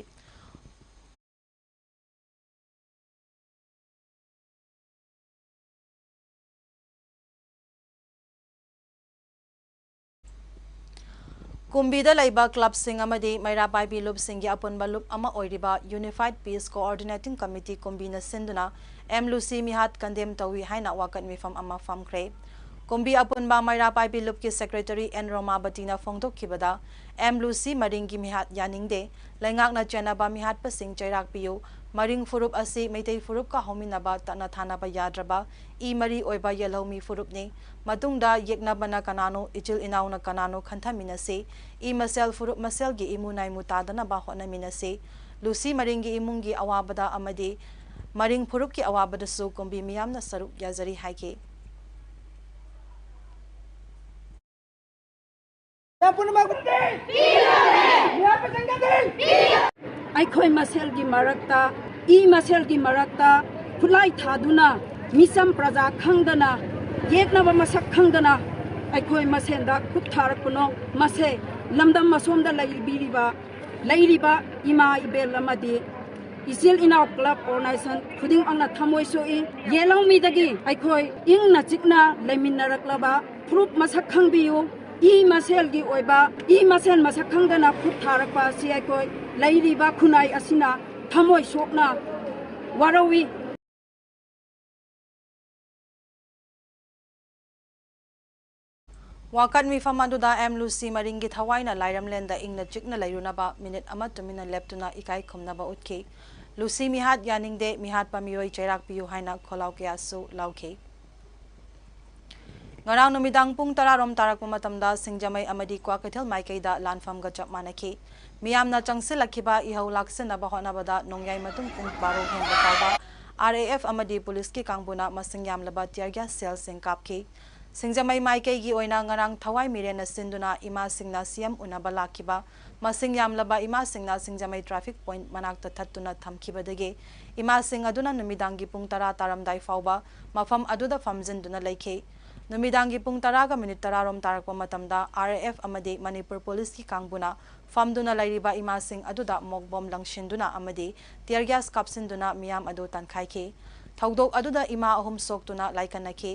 ꯀꯨꯝꯕꯤꯗ ꯂꯩꯕ ꯀ꯭ꯂꯕꯁꯤꯡ ꯑꯃꯗꯤ ꯃꯩꯔꯥ ꯄꯥꯏꯕꯤ ꯂꯨꯞꯁꯤꯡꯒꯤ ꯑꯄꯨꯟꯕ ꯂꯨꯞ ꯑꯃ ꯑꯣꯏꯔꯤꯕ Unified Peace Coordinating Committee ꯀꯨꯝꯕꯤꯅ ꯁꯤꯟꯗꯨꯅ ꯑꯦꯝ ꯂꯨꯁꯤ ꯃꯤꯍꯥꯠ ꯀꯟꯗꯦꯝ ꯇꯧꯏ ꯍꯥꯏꯅ ꯋꯥꯀꯠ ꯃꯤꯐꯝ ꯑꯃ ꯐꯝꯈ꯭ꯔꯦ꯫ ꯀꯨꯝꯕꯤ ꯑꯄꯨꯟꯕ ꯃꯩꯔꯥ ꯄꯥꯏꯕꯤ ꯂꯨꯞꯀꯤ ꯁꯦꯀ꯭ꯔꯦꯇꯔꯤ ꯑꯦꯟ ꯔꯣꯃꯥꯕꯇꯤꯅ ꯐꯣꯡꯗꯣꯛꯈꯤꯕꯗ, ꯑꯦꯝ ꯂꯨꯁꯤ ꯃꯔꯤꯡꯒꯤ ꯃꯤꯍꯥꯠ ꯌꯥꯅꯤꯡꯗꯦ, ꯂꯩꯉꯥꯛꯅ ꯆꯦꯟꯅꯕ ꯃꯤꯍꯥꯠꯄꯁꯤꯡ ꯆꯩꯔꯥꯛ ꯄꯤꯌꯨ, ꯃꯔꯤꯡ ꯐꯨꯔꯨꯞ ꯑꯁꯤ ꯃꯩꯇꯩ ꯐꯨꯔꯨꯞꯀ ꯍꯧꯃꯤꯟꯅꯕ ꯇꯠꯅ ꯊꯥꯅꯕ ꯌꯥꯗ꯭ꯔꯕ ꯏ ꯃꯔꯤ ꯑꯣꯏꯕ ꯌꯦꯜꯍꯧꯃꯤ ꯐꯨꯔꯨꯞꯅꯤ꯫ ꯃꯇꯨꯡꯗ ꯌꯦꯛꯅꯕꯅ ꯀꯅꯥꯅꯣ, ꯏꯆꯤꯜ ꯏꯅꯥꯎꯅ ꯀꯅꯥꯅꯣ ꯈꯟꯊꯃꯤꯟꯅꯁꯤ꯫ ꯏ ꯃꯁꯦꯜ ꯐꯨꯔꯨꯞ ꯃꯁꯦꯜꯒꯤ ꯏꯃꯨ ꯅꯥꯏꯃꯨ ꯇꯥꯗꯅꯕ ꯍꯣꯠꯅꯃꯤꯟꯅꯁꯤ꯫ ꯂꯨꯁꯤ ꯃꯔꯤꯡꯒꯤ ꯏꯃꯨꯡꯒꯤ ꯑꯋꯥꯕꯗ ꯑꯃꯗꯤ ꯃꯔꯤꯡ ꯐꯨꯔꯨꯞꯀꯤ ꯑꯋꯥꯕꯗꯁꯨ ꯀꯨꯝꯕꯤ ꯃꯤꯌꯥꯝꯅ ꯁꯔꯨꯛ ꯌꯥꯖꯔꯤ ꯍꯥꯏꯈꯤ꯫ ꯑꯩꯈꯣꯏ ꯃꯁꯦꯜꯒꯤ ꯃꯔꯛꯇ, ꯏ ꯃꯁꯦꯜꯒꯤ ꯃꯔꯛꯇ ꯈꯨꯠꯂꯥꯏ ꯊꯥꯗꯨꯅ, ꯃꯤꯆꯝ ꯄ꯭ꯔꯖꯥ ꯈꯪꯗꯅ, ꯌꯦꯛꯅꯕ ꯃꯁꯛ ꯈꯪꯗꯅ ꯑꯩꯈꯣꯏ ꯃꯁꯦꯟꯗ ꯈꯨꯠ ꯊꯥꯔꯛꯄꯅꯣ? ꯃꯁꯦ ꯂꯝꯗꯝ ꯑꯁꯣꯝꯗ ꯂꯩꯕꯤꯔꯤꯕ, ꯂꯩꯔꯤꯕ ꯏꯃꯥ ꯏꯕꯦꯜ ꯑꯃꯗꯤ ꯏꯆꯤꯜ ꯏꯅꯥꯎ ꯀ꯭ꯂꯕ ꯑꯣꯔꯒꯅꯥꯏꯖꯦꯁꯟ ꯈꯨꯗꯤꯡꯃꯛꯅ ꯊꯃꯣꯏ ꯁꯣꯛꯏ꯫ ꯌꯦꯜꯍꯧꯃꯤꯗꯒꯤ ꯑꯩꯈꯣꯏ ꯏꯪꯅ ꯆꯤꯛꯅ ꯂꯩꯃꯤꯟꯅꯔꯛꯂꯕ ꯐꯨꯔꯨꯞ ꯃꯁꯛ ꯈꯪꯕꯤꯌꯨ꯫ ꯏ ꯃꯁꯦꯜꯒꯤ ꯑꯣꯏꯕ, ꯏ ꯃꯁꯦꯜ ꯃꯁꯛ ꯈꯪꯗꯅ ꯈꯨꯠ ꯊꯥꯔꯛꯄ ꯑꯁꯤ ꯑꯩꯈꯣꯏ ꯂꯩꯔꯤꯕ ꯈꯨꯟꯅꯥꯏ ꯑꯁꯤꯅ ꯊꯃꯣꯏ ꯁꯣꯛꯅ ꯋꯥꯔꯧꯏ꯫ ꯋꯥꯀꯠ ꯃꯤꯐꯝ ꯑꯗꯨꯗ ꯑꯦꯝ ꯂꯨꯁꯤ ꯃꯔꯤꯡꯒꯤ ꯊꯋꯥꯏꯅ ꯂꯥꯏꯔꯝꯂꯦꯟꯗ ꯏꯪꯅ ꯆꯤꯛꯅ ꯂꯩꯔꯨꯅꯕ ꯃꯤꯅꯤꯠ ꯑꯃ ꯇꯨꯃꯤꯟꯅ ꯂꯦꯞꯇꯨꯅ ꯏꯀꯥꯏ ꯈꯨꯝꯅꯕ ꯎꯠꯈꯤ꯫ ꯂꯨꯁꯤ ꯃꯤꯍꯥꯠ ꯌꯥꯅꯤꯡꯗꯦ, ꯃꯤꯍꯥꯠꯄ ꯃꯤꯑꯣꯏ ꯆꯩꯔꯥꯛ ꯄꯤꯌꯨ ꯍꯥꯏꯅ ꯈꯣꯜꯂꯥꯎ ꯀꯌꯥꯁꯨ ꯂꯥꯎꯈꯤ꯫ ꯉꯔꯥꯡ ꯅꯨꯃꯤꯗꯥꯡ ꯄꯨꯡ ꯇꯔꯥ ꯔꯣꯝ ꯇꯥꯔꯛꯄ ꯃꯇꯝꯗ ꯁꯤꯡꯖꯃꯩ ꯑꯃꯗꯤ ꯀ꯭ꯋꯥꯀꯩꯊꯦꯜ ꯃꯥꯏꯀꯩꯗ ꯂꯥꯟꯐꯝꯒ ꯆꯞ ꯃꯥꯟꯅꯈꯤ꯫ ꯃꯤꯌꯥꯝꯅ ꯆꯪꯁꯤꯜꯂꯛꯈꯤꯕ ꯏꯍꯧ ꯂꯥꯛꯁꯤꯟꯅꯕ ꯍꯣꯠꯅꯕꯗ ꯅꯣꯡꯌꯥꯏ ꯃꯇꯨꯡ ꯄꯨꯡ ꯕꯥꯔꯣ ꯍꯦꯟꯕ ꯐꯥꯎꯕ ꯑꯥꯔ ꯑꯦ ꯑꯦꯐ ꯑꯃꯗꯤ ꯄꯨꯂꯤꯁꯀꯤ ꯀꯥꯡꯕꯨꯅ ꯃꯁꯤꯡ ꯌꯥꯝꯂꯕ tear gas shellꯁꯤꯡ ꯀꯥꯞꯈꯤ꯫ ꯁꯤꯡꯖꯃꯩ ꯃꯥꯏꯀꯩꯒꯤ ꯑꯣꯏꯅ ꯉꯔꯥꯡ ꯊꯋꯥꯏ ꯃꯤꯔꯦꯟꯅ ꯁꯤꯟꯗꯨꯅ ꯏꯃꯥꯁꯤꯡꯅ ꯁꯤ ꯑꯦꯝ ꯎꯅꯕ ꯂꯥꯛꯈꯤꯕ ꯃꯁꯤꯡ ꯌꯥꯝꯂꯕ ꯏꯃꯥꯁꯤꯡꯅ ꯁꯤꯡꯖꯃꯩ traffic point ꯃꯅꯥꯛꯇ ꯊꯠꯇꯨꯅ ꯊꯝꯈꯤꯕꯗꯒꯤ ꯏꯃꯥꯁꯤꯡ ꯑꯗꯨꯅ ꯅꯨꯃꯤꯗꯥꯡꯒꯤ ꯄꯨꯡ ꯇꯔꯥ ꯇꯥꯔꯝꯗꯥꯏ ꯐꯥꯎꯕ ꯃꯐꯝ ꯑꯗꯨꯗ ꯐꯝꯖꯤꯟꯗꯨꯅ ꯂꯩꯈꯤ꯫ ꯅꯨꯃꯤꯗꯥꯡꯒꯤ ꯄꯨꯡ ꯇꯔꯥꯒ ꯃꯤꯅꯤꯠ ꯇꯔꯥ ꯔꯣꯝ ꯇꯥꯔꯛꯄ ꯃꯇꯝꯗ ꯑꯥꯔ ꯑꯦ ꯑꯦꯐ ꯑꯃꯗꯤ ꯃꯅꯤꯄꯨꯔ ꯄꯨꯂꯤꯁꯀꯤ ꯀꯥꯡꯕꯨꯅ ꯐꯝꯗꯨꯅ ꯂꯩꯔꯤꯕ ꯏꯃꯥꯁꯤꯡ ꯑꯗꯨꯗ ꯃꯣꯛ ꯕꯣꯝ ꯂꯪꯁꯤꯟꯗꯨꯅ ꯑꯃꯗꯤ tear gas ꯀꯥꯞꯁꯤꯟꯗꯨꯅ ꯃꯤꯌꯥꯝ ꯑꯗꯨ ꯇꯥꯟꯈꯥꯏꯈꯤ꯫ ꯊꯧꯗꯣꯛ ꯑꯗꯨꯗ ꯏꯃꯥ ꯑꯍꯨꯝ ꯁꯣꯛꯇꯨꯅ ꯂꯥꯏꯀꯠꯅꯈꯤ꯫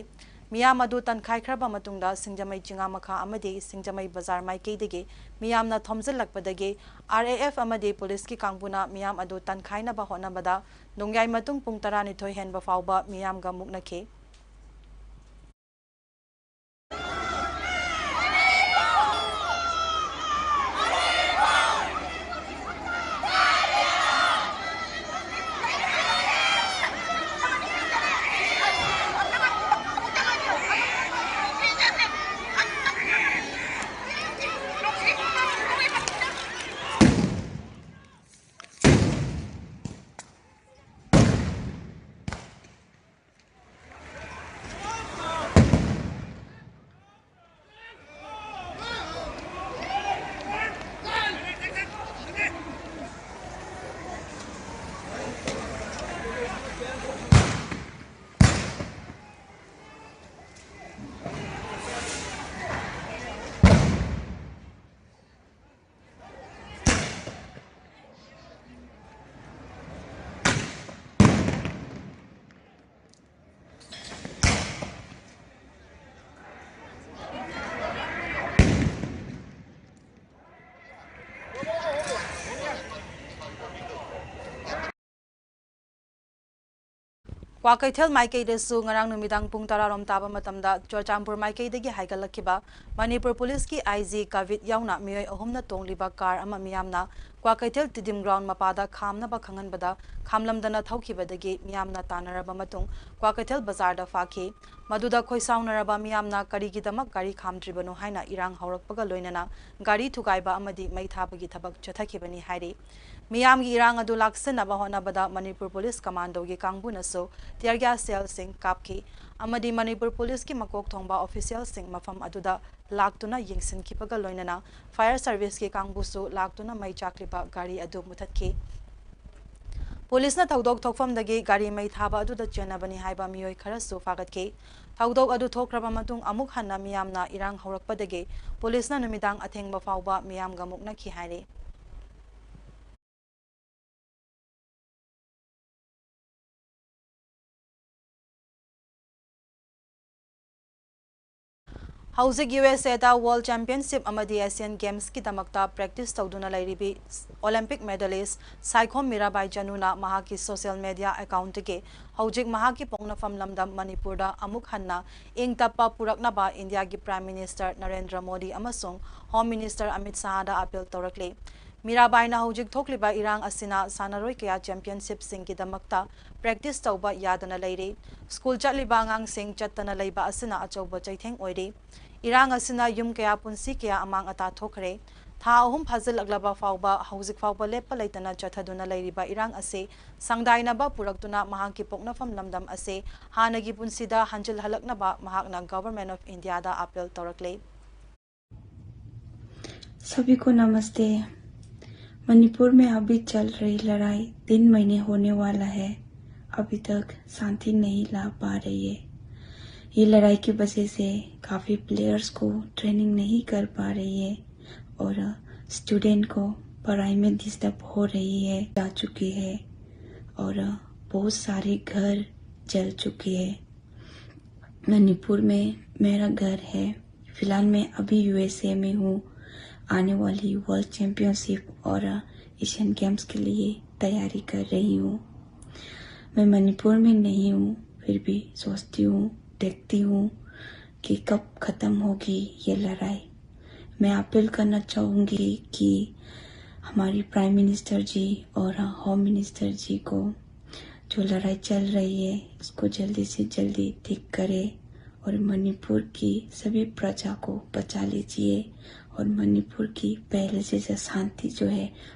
ꯃꯤꯌꯥꯝ ꯑꯗꯨ ꯇꯥꯟꯈꯥꯏꯈ꯭ꯔꯕ ꯃꯇꯨꯡꯗ ꯁꯤꯡꯖꯃꯩ ꯆꯤꯉꯥꯃꯈꯥ ꯑꯃꯗꯤ ꯁꯤꯡꯖꯃꯩ ꯕꯖꯥꯔ ꯃꯥꯏꯀꯩꯗꯒꯤ ꯃꯤꯌꯥꯝꯅ ꯊꯣꯝꯖꯤꯜꯂꯛꯄꯗꯒꯤ ꯑꯥꯔ ꯑꯦ ꯑꯦꯐ ꯑꯃꯗꯤ ꯄꯨꯂꯤꯁꯀꯤ ꯀꯥꯡꯕꯨꯅ ꯃꯤꯌꯥꯝ ꯑꯗꯨ ꯇꯥꯟꯈꯥꯏꯅꯕ ꯍꯣꯠꯅꯕꯗ ꯅꯣꯡꯌꯥꯏ ꯃꯇꯨꯡ ꯄꯨꯡ ꯇꯔꯥꯅꯤꯊꯣꯏ ꯍꯦꯟꯕ ꯐꯥꯎꯕ ꯃꯤꯌꯥꯝꯒ ꯃꯨꯛꯅꯈꯤ꯫ ꯀ꯭ꯋꯥꯀꯩꯊꯦꯜ ꯃꯥꯏꯀꯩꯗꯁꯨ ꯉꯔꯥꯡ ꯅꯨꯃꯤꯗꯥꯡ ꯄꯨꯡ ꯇꯔꯥ ꯔꯣꯝ ꯇꯥꯕ ꯃꯇꯝꯗ ꯆꯨꯔꯆꯥꯟꯄꯨꯔ ꯃꯥꯏꯀꯩꯗꯒꯤ ꯍꯥꯏꯒꯠꯂꯛꯈꯤꯕ ꯃꯅꯤꯄꯨꯔ ꯄꯨꯂꯤꯁꯀꯤ ꯑꯥꯏ ꯖꯤ ꯀꯥꯕꯤꯠ ꯌꯥꯎꯅ ꯃꯤꯑꯣꯏ ꯑꯍꯨꯝꯅ ꯇꯣꯡꯂꯤꯕ ꯀꯥꯔ ꯑꯃ ꯃꯤꯌꯥꯝꯅ ꯀ꯭ꯋꯥꯀꯩꯊꯦꯜ ꯇꯤꯗꯤꯝ ꯒ꯭ꯔꯥꯎꯟ ꯃꯄꯥꯗ ꯈꯥꯝꯅꯕ ꯈꯪꯍꯟꯕꯗ ꯈꯥꯝꯂꯝꯗꯅ ꯊꯧꯈꯤꯕꯗꯒꯤ ꯃꯤꯌꯥꯝꯅ ꯇꯥꯟꯅꯔꯕ ꯃꯇꯨꯡ ꯀ꯭ꯋꯥꯀꯩꯊꯦꯜ ꯕꯖꯥꯔꯗ ꯐꯥꯈꯤ꯫ ꯃꯗꯨꯗ ꯈꯣꯏꯁꯥꯎꯅꯔꯕ ꯃꯤꯌꯥꯝꯅ ꯀꯔꯤꯒꯤꯗꯃꯛ ꯒꯥꯔꯤ ꯈꯥꯝꯗ꯭ꯔꯤꯕꯅꯣ ꯍꯥꯏꯅ ꯏꯔꯥꯡ ꯍꯧꯔꯛꯄꯒ ꯂꯣꯏꯅꯅ ꯒꯥꯔꯤ ꯊꯨꯒꯥꯏꯕ ꯑꯃꯗꯤ ꯃꯩ ꯊꯥꯕꯒꯤ ꯊꯕꯛ ꯆꯠꯊꯈꯤꯕꯅꯤ ꯍꯥꯏꯔꯤ꯫ ꯃꯤꯌꯥꯝꯒꯤ ꯏꯔꯥꯡ ꯑꯗꯨ ꯂꯥꯛꯁꯤꯟꯅꯕ ꯍꯣꯠꯅꯕꯗ ꯃꯅꯤꯄꯨꯔ ꯄꯨꯂꯤꯁ ꯀꯃꯥꯟꯗꯣꯒꯤ ꯀꯥꯡꯕꯨꯅꯁꯨ tear gas shellꯁꯤꯡ ꯀꯥꯞꯈꯤ ꯑꯃꯗꯤ ꯃꯅꯤꯄꯨꯔ ꯄꯨꯂꯤꯁꯀꯤ ꯃꯀꯣꯛ ꯊꯣꯡꯕ officialꯁꯤꯡ ꯃꯐꯝ ꯑꯗꯨꯗ ꯂꯥꯛꯇꯨꯅ ꯌꯦꯡꯁꯤꯟꯈꯤꯕꯒ ꯂꯣꯏꯅꯅ fire serviceꯀꯤ ꯀꯥꯡꯕꯨꯁꯨ ꯂꯥꯛꯇꯨꯅ ꯃꯩ ꯆꯥꯛꯂꯤꯕ ꯒꯥꯔꯤ ꯑꯗꯨ ꯃꯨꯊꯠꯈꯤ꯫ ꯄꯨꯂꯤꯁꯅ ꯊꯧꯗꯣꯛ ꯊꯣꯛꯐꯝꯗꯒꯤ ꯒꯥꯔꯤ ꯃꯩ ꯊꯥꯕ ꯑꯗꯨꯗ ꯆꯦꯟꯅꯕꯅꯤ ꯍꯥꯏꯕ ꯃꯤꯑꯣꯏ ꯈꯔꯁꯨ ꯐꯥꯒꯠꯈꯤ꯫ ꯊꯧꯗꯣꯛ ꯑꯗꯨ ꯊꯣꯛꯈ꯭ꯔꯕ ꯃꯇꯨꯡ ꯑꯃꯨꯛ ꯍꯟꯅ ꯃꯤꯌꯥꯝꯅ ꯏꯔꯥꯡ ꯍꯧꯔꯛꯄꯗꯒꯤ ꯄꯨꯂꯤꯁꯅ ꯅꯨꯃꯤꯗꯥꯡ ꯑꯊꯦꯡꯕ ꯐꯥꯎꯕ ꯃꯤꯌꯥꯝꯒ ꯃꯨꯛꯅꯈꯤ ꯍꯥꯏꯔꯤ꯫ ꯍꯧꯖꯤꯛ ꯌꯨ ꯑꯦꯁ ꯑꯦꯗ World Championship ꯑꯃꯗꯤ Asian Gamesꯀꯤꯗꯃꯛꯇ practice ꯇꯧꯗꯨꯅ ꯂꯩꯔꯤꯕꯤ Olympic medalist ꯁꯥꯏꯈꯣꯝ ꯃꯤꯔꯥꯕꯥꯏ ꯆꯅꯨꯅ ꯃꯍꯥꯛꯀꯤ social media accountꯇꯒꯤ ꯍꯧꯖꯤꯛ ꯃꯍꯥꯛꯀꯤ ꯄꯣꯛꯅꯐꯝ ꯂꯝꯗꯝ ꯃꯅꯤꯄꯨꯔꯗ ꯑꯃꯨꯛ ꯍꯟꯅ ꯏꯪ ꯇꯞꯄ ꯄꯨꯔꯛꯅꯕ ꯏꯟꯗꯤꯌꯥꯒꯤ Prime Minister ꯅꯔꯦꯟꯗ꯭ꯔ ꯃꯣꯗꯤ ꯑꯃꯁꯨꯡ Home Minister ꯑꯃꯤꯠ ꯁꯥꯍꯗ appeal ꯇꯧꯔꯛꯂꯤ꯫ ꯃꯤꯔꯥꯕꯥꯏꯅ ꯍꯧꯖꯤꯛ ꯊꯣꯛꯂꯤꯕ ꯏꯔꯥꯡ ꯑꯁꯤꯅ ꯁꯥꯟꯅꯔꯣꯏ ꯀꯌꯥ championshipꯁꯤꯡꯒꯤꯗꯃꯛꯇ practice ꯇꯧꯕ ꯌꯥꯗꯅ ꯂꯩꯔꯤ꯫ ꯁ꯭ꯀꯨꯜ ꯆꯠꯂꯤꯕ ꯑꯉꯥꯡꯁꯤꯡ ꯆꯠꯇꯅ ꯂꯩꯕ ꯑꯁꯤꯅ ꯑꯆꯧꯕ ꯆꯩꯊꯦꯡ ꯑꯣꯏꯔꯤ꯫ ꯏꯔꯥꯡ ꯑꯁꯤꯅ ꯌꯨꯝ ꯀꯌꯥ, ꯄꯨꯟꯁꯤ ꯀꯌꯥ ꯑꯃꯥꯡ ꯑꯇꯥ ꯊꯣꯛꯈ꯭ꯔꯦ꯫ ꯊꯥ ꯑꯍꯨꯝ ꯐꯥꯖꯤꯜꯂꯛꯂꯕ ꯐꯥꯎꯕ ꯍꯧꯖꯤꯛ ꯐꯥꯎꯕ ꯂꯦꯞꯄ ꯂꯩꯇꯅ ꯆꯠꯊꯗꯨꯅ ꯂꯩꯔꯤꯕ ꯏꯔꯥꯡ ꯑꯁꯤ ꯁꯪꯗꯥꯏꯅꯕ ꯄꯨꯔꯛꯇꯨꯅ ꯃꯍꯥꯛꯀꯤ ꯄꯣꯛꯅꯐꯝ ꯂꯝꯗꯝ ꯑꯁꯤ ꯍꯥꯟꯅꯒꯤ ꯄꯨꯟꯁꯤꯗ ꯍꯟꯖꯤꯜꯍꯜꯂꯛꯅꯕ ꯃꯍꯥꯛꯅ Government of Indiaꯗ appeal ꯇꯧꯔꯛꯂꯤ꯫ सभी को नमस्ते। मणिपुर में अभी चल रही लड़ाई तीन महीने होने वाला है, अभी तक शांति नहीं ला पा रही है। ये लड़ाई की वजह से काफ़ी प्लेयर्स को ट्रेनिंग नहीं कर पा रही है और स्टूडेंट को पढ़ाई में डिस्टर्ब हो रही है, जा चुकी है और बहुत सारे घर जल चुके हैं। मणिपुर में मेरा घर है। फिलहाल मैं अभी यूएसए में हूँ। आने वाली वर्ल्ड चैम्पियनशिप और एशियन गेम्स के लिए तैयारी कर रही हूँ। मैं मणिपुर में नहीं हूँ, फिर भी सोचती हूँ, देखती हूँ कि कब ख़त्म होगी ये लड़ाई। मैं अपील करना चाहूँगी कि हमारी प्राइम मिनिस्टर जी और होम मिनिस्टर जी को जो लड़ाई चल रही है, उसको जल्दी से जल्दी ठीक करे और मणिपुर की सभी प्रजा को बचा लीजिए और मणिपुर की पहले जैसा शांति जो है,